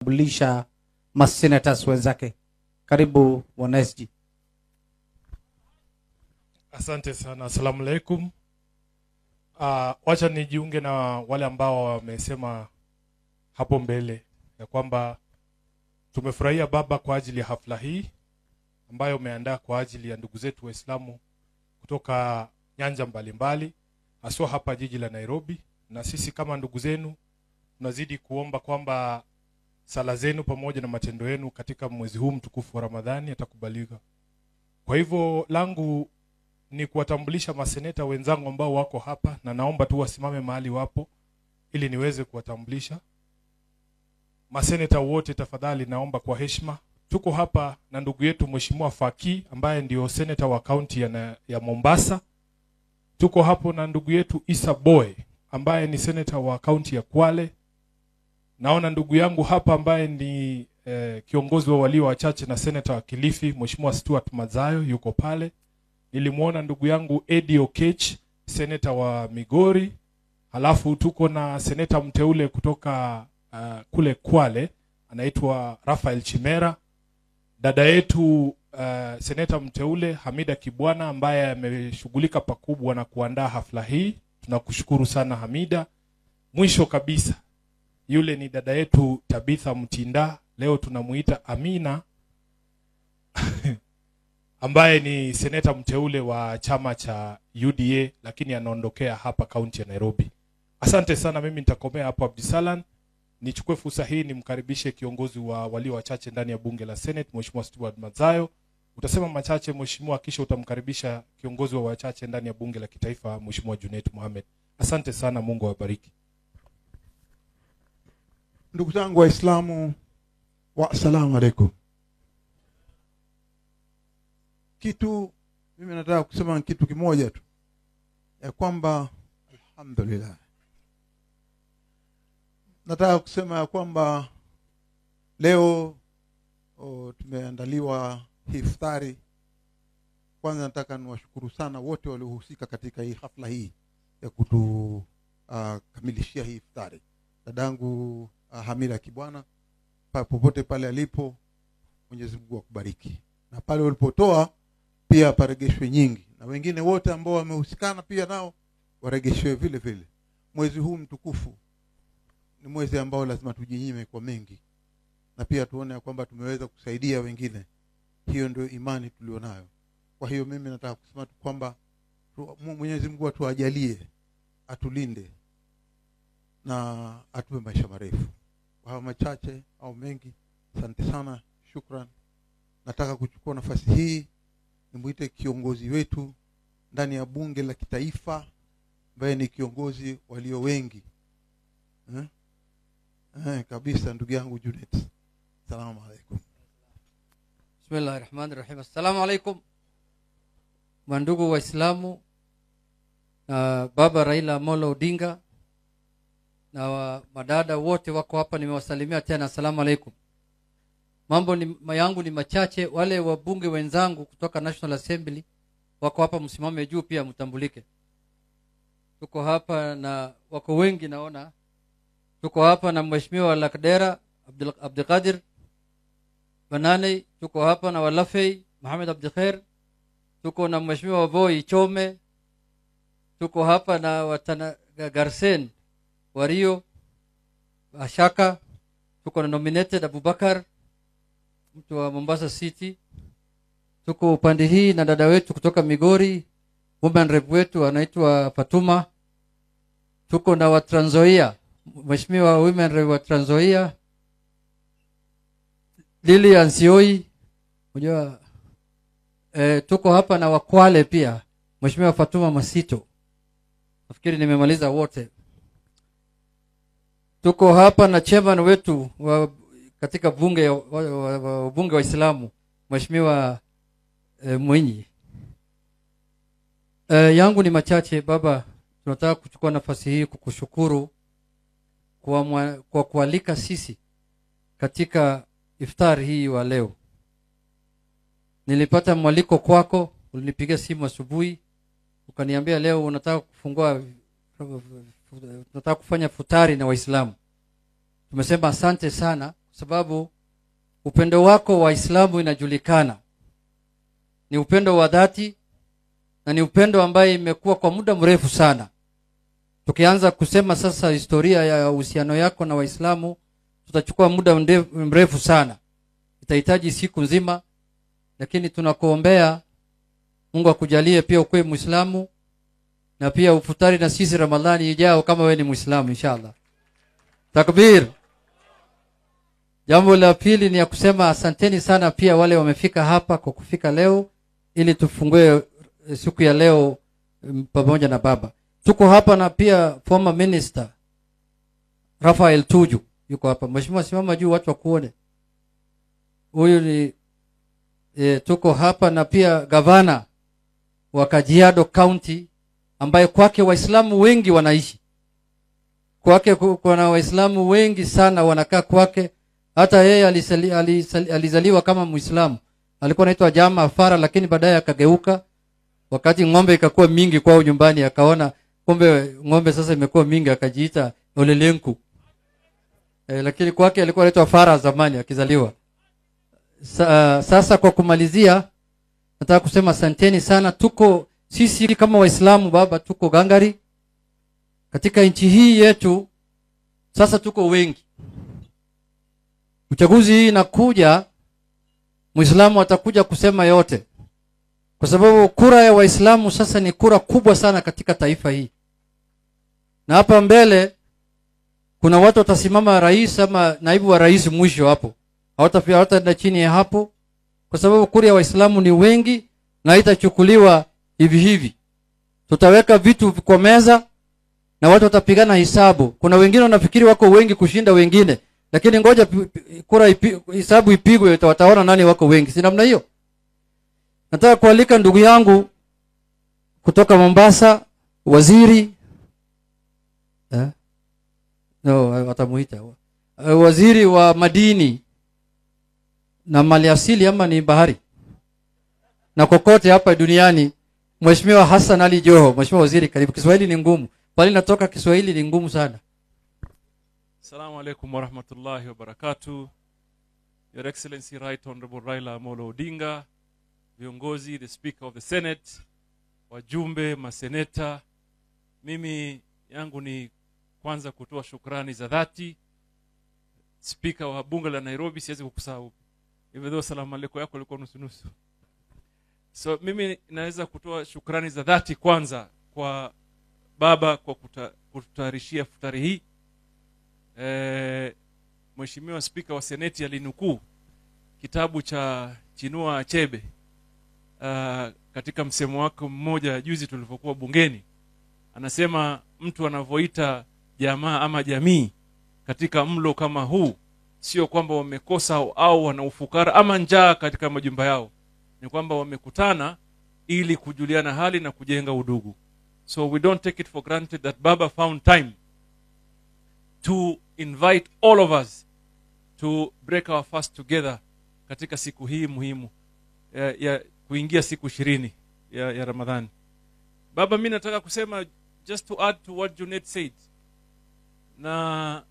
Kutambulisha masenators wenzake. Karibu Bwana SG. Asante sana. Asalamu alaikum. Wacha nijiunge na wale ambao wamesema hapo mbele ya kwamba tumefurahia baba kwa ajili ya hafla hii ambayo umeandaa kwa ajili ya ndugu zetu Waislamu kutoka nyanja mbalimbali, haswa hapa jiji la Nairobi. Na sisi kama ndugu zenu tunazidi kuomba kwamba sala zenu pamoja na matendo yenu katika mwezi huu mtukufu wa Ramadhani yatakubalika. Kwa hivyo langu ni kuwatambulisha maseneta wenzangu ambao wako hapa, na naomba tu wasimame mahali wapo ili niweze kuwatambulisha. Maseneta wote tafadhali, naomba kwa heshima. Tuko hapa na ndugu yetu Mheshimiwa Faki ambaye ndio seneta wa kaunti ya Mombasa. Tuko hapo na ndugu yetu Issa Boy ambaye ni seneta wa kaunti ya Kwale. Naona ndugu yangu hapa ambaye ni kiongozi wa walio wachache na seneta wa Kilifi, Mheshimiwa Stuart Mazayo yuko pale. Nilimuona ndugu yangu Eddie Okech, seneta wa Migori. Halafu tuko na seneta mteule kutoka kule Kwale, anaitwa Raphael Chimera. Dada yetu seneta mteule Hamida Kibwana ambaye ameshughulika pakubwa na kuandaa hafla hii. Tunakushukuru sana Hamida. Mwisho kabisa, yule ni dada yetu Tabitha Mtinda, leo tunamuita Amina ambaye ni seneta mteule wa chama cha UDA, lakini anaondokea hapa kaunti ya Nairobi. Asante sana, mimi nitakomea hapo Abdisalan. Nichukue fursa hii nimkaribishe kiongozi wa walio wachache ndani ya bunge la Senate, Mheshimiwa Stuart Mazayo. Utasema machache mheshimiwa, kisha utamkaribisha kiongozi wa wachache ndani ya bunge la kitaifa, Mheshimiwa Junet Mohamed. Asante sana, Mungu awabariki. Ndugu zangu Waislamu, wa assalamu alaikum. Kitu mimi nataka kusema ni kitu kimoja tu, ya kwamba alhamdulillah. Nataka kusema ya kwamba leo tumeandaliwa iftari. Kwanza nataka niwashukuru sana wote waliohusika katika hii hafla hii ya kutukamilishia hii iftari. Dadangu Hamida Kibwana, popote pale alipo, Mwenyezi Mungu akubariki. Na pale ulipotoa pia paregeshwe nyingi, na wengine wote ambao wamehusikana pia nao waregeshwe vile vile. Mwezi huu mtukufu ni mwezi ambao lazima tujinyime kwa mengi, na pia tuone kwamba tumeweza kusaidia wengine. Hiyo ndio imani tulionayo. Kwa hiyo mimi nataka kusema tu kwamba Mwenyezi Mungu atuajalie, atulinde na atupe maisha marefu. Kwa machache au mengi, asante sana, shukran. Nataka kuchukua nafasi hii nimuite kiongozi wetu ndani ya bunge la kitaifa ambaye ni kiongozi walio wengi. Kabisa, ndugu yangu Junet. Salamu alaikum. Bismillahirrahmanirrahim. Assalamu alaikum. Mandugu Waislamu na baba Raila Amolo Odinga na madada wote wako hapa, nimewasalimia tena, assalamu alaikum. Mambo yangu ni machache. Wale wabunge wenzangu kutoka National Assembly wako hapa, msimame juu pia mtambulike. Tuko hapa na wako wengi naona. Tuko hapa na Mheshimiwa Lakdera Abdulqadir Banane, tuko hapa na Walafei Mohamed Abdikhair, tuko na Mheshimiwa Voi Chome, tuko hapa na Watana Garsen Wario Ashaka, tuko na nominated Abubakar mtu wa Mombasa City, tuko upande hii na dada wetu kutoka Migori, woman rep wetu anaitwa Fatuma, tuko na wa Trans Nzoia, Mheshimiwa women rep wa Trans Nzoia Lili Ansioi, unajua tuko hapa na Wakwale pia, Mheshimiwa Fatuma Masito. Nafikiri nimemaliza wote. Tuko hapa na chairman wetu wa katika bunge wa bunge wa Islamu, Mheshimiwa Mwinyi. Yangu ni machache baba, tunataka kuchukua nafasi hii kukushukuru kwa kualika sisi katika iftar hii wa leo. Nilipata mwaliko kwako, ulinipigia simu asubuhi ukaniambia leo unataka kufungua, unataka kufanya futari na Waislamu. Tumesema asante sana sababu upendo wako wa Islamu inajulikana. Ni upendo wa dhati na ni upendo ambaye imekuwa kwa muda mrefu sana. Tukianza kusema sasa historia ya uhusiano yako na Waislamu, tutachukua muda mrefu sana. Itahitaji siku nzima, lakini tunakuombea Mungu akujalie pia ukuwe Muislamu na pia ufutari na sisi Ramadhani ijao kama wewe ni Muislamu inshallah. Takbir. Jambo la pili ni ya kusema asanteni sana pia wale wamefika hapa kwa kufika leo ili tufungue siku ya leo pamoja na baba. Tuko hapa na pia former minister Raphael Tuju yuko hapa. Mheshimiwa, simama juu watu wakuone. Huyu ni tuko hapa na pia gavana wa Kajiado County ambaye kwake Waislamu wengi wanaishi. Kwake kuna Waislamu wengi sana wanakaa kwake. Hata yeye alizaliwa kama Muislamu. Alikuwa anaitwa Jama Afara, lakini baadaye akageuka wakati ng'ombe ikakuwa mingi kwao nyumbani, akaona kumbe ng'ombe sasa imekuwa mingi, akajiita Olelenku. Lakini kwake alikuwa anaitwa Fara zamani akizaliwa. Sasa kwa kumalizia nataka kusema asanteni sana. Tuko sisi kama Waislamu baba, tuko gangari katika nchi hii yetu. Sasa tuko wengi. Uchaguzi hii inakuja, Muislamu atakuja kusema yote, kwa sababu kura ya Waislamu sasa ni kura kubwa sana katika taifa hii. Na hapa mbele kuna watu watasimama rais ama naibu wa rais mwisho hapo, hawataenda chini ya hapo, kwa sababu kura ya Waislamu ni wengi na itachukuliwa hivi hivi. Tutaweka vitu kwa meza na watu watapigana hisabu. Kuna wengine wanafikiri wako wengi kushinda wengine, lakini ngoja kura hisabu ipigwe, wataona nani wako wengi. Si namna hiyo? Nataka kualika ndugu yangu kutoka Mombasa, waziri no, watamuita waziri wa madini na maliasili ama ni bahari na kokote hapa duniani, Mheshimiwa Hassan Ali Joho. Mheshimiwa waziri, karibu. Kiswahili ni ngumu, pale natoka Kiswahili ni ngumu sana. Assalamu alaikum warahmatullahi wabarakatuh. Your Excellency Right Honorable Raila Amolo Odinga, viongozi, the Speaker of the Senate, wajumbe, maseneta, mimi yangu ni kwanza kutoa shukrani za dhati. Speaker wa bunge la Nairobi, siwezi kukusahau, even though salamu alaykum yako ilikuwa nusu nusu. So mimi naweza kutoa shukrani za dhati kwanza kwa baba kwa kututayarishia futari hii. Mheshimiwa Speaker wa Seneti alinukuu kitabu cha Chinua Achebe katika msemo wake mmoja juzi tulipokuwa bungeni. Anasema mtu anavoita jamaa ama jamii katika mlo kama huu, sio kwamba wamekosa au wana ufukara ama njaa katika majumba yao, ni kwamba wamekutana ili kujuliana hali na kujenga udugu. So we don't take it for granted that Baba found time to invite all of us to break our fast together katika siku hii muhimu ya kuingia siku 20 ya Ramadhani. Baba, mimi nataka kusema just to add to what Junet said, na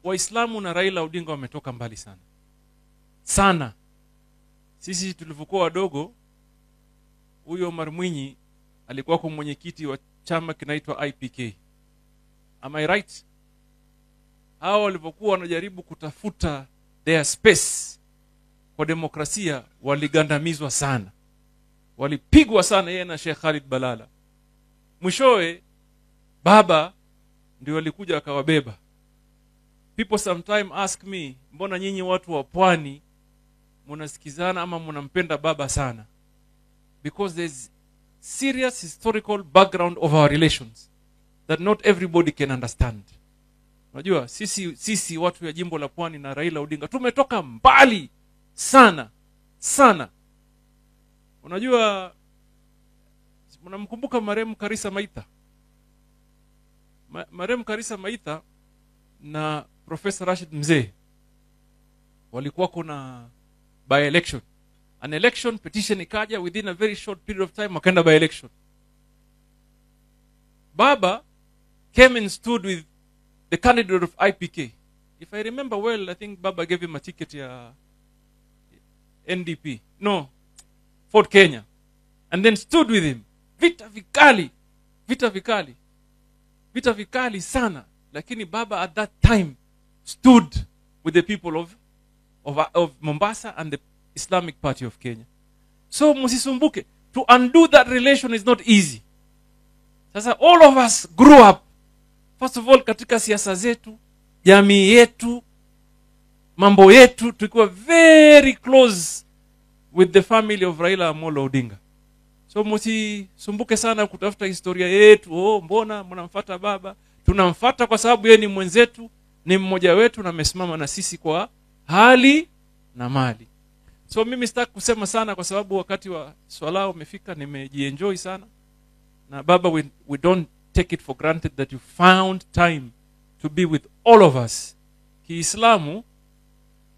Waislamu na Raila Odinga wametoka mbali sana sana. Sisi tulivyokuwa wadogo, huyo Omar Mwinyi alikuwa kwa mwenyekiti wa chama kinaitwa IPK. Am I right? Hao walivyokuwa wanajaribu kutafuta their space kwa demokrasia waligandamizwa sana, walipigwa sana, yeye na Sheikh Khalid Balala. Mwishowe baba ndio alikuja akawabeba. People sometimes ask me, mbona nyinyi watu wa pwani mnasikizana ama mnampenda baba sana? Because there's serious historical background of our relations that not everybody can understand. Unajua sisi watu ya jimbo la pwani na Raila Odinga tumetoka mbali sana sana. Unajua, mnamkumbuka marehemu Karisa Maitha? Marehemu Karisa Maitha na Professor Rashid Mzee walikuwa kuna by election. An election petition ikaja within a very short period of time, wakaenda by election. Baba came and stood with the candidate of IPK. If I remember well, I think Baba gave him a ticket ya NDP. No, Ford Kenya. And then stood with him. Vita vikali. Vita vikali. Vita vikali sana. Lakini Baba at that time stood with the people of Mombasa and the Islamic Party of Kenya. So msisumbuke. To undo that relation is not easy. Sasa all of us grew up. First of all, katika siasa zetu, jamii yetu, mambo yetu, tulikuwa very close with the family of Raila Amolo Odinga. So msisumbuke sana kutafuta historia yetu. Oh, mbona mnamfuata baba? Tunamfuata kwa sababu yeye ni mwenzetu, ni mmoja wetu na amesimama na sisi kwa hali na mali. So mimi sitaki kusema sana kwa sababu wakati wa swala umefika, nimejienjoy sana. Na baba, we don't take it for granted that you found time to be with all of us. Kiislamu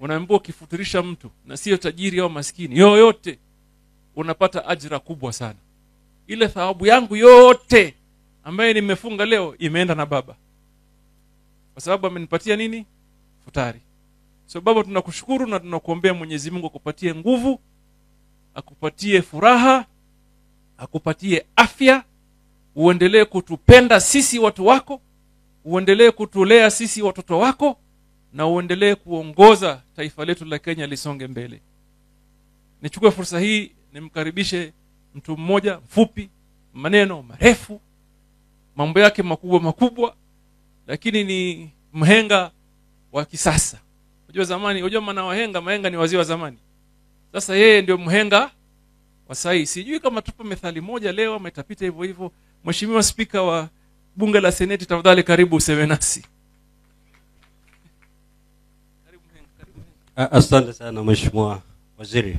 unaambiwa ukifuturisha mtu na sio tajiri au maskini yoyote, unapata ajira kubwa sana. Ile thawabu yangu yote ambaye nimefunga leo imeenda na baba, kwa sababu amenipatia nini? Futari. So baba, tunakushukuru na tunakuombea Mwenyezi Mungu akupatie nguvu, akupatie furaha, akupatie afya, uendelee kutupenda sisi watu wako, uendelee kutulea sisi watoto wako, na uendelee kuongoza taifa letu la Kenya lisonge mbele. Nichukue fursa hii nimkaribishe mtu mmoja mfupi, maneno marefu, mambo yake makubwa makubwa, lakini ni mhenga wa kisasa. Unajua zamani, unajua maana wahenga, mahenga ni wazee wa zamani. Sasa yeye ndio mhenga wa sasa. Sijui kama tupo methali moja leo ama itapita hivyo hivyo. Mheshimiwa Spika wa Bunge la Seneti, tafadhali karibu useme nasi. Asante sana Mheshimiwa Waziri.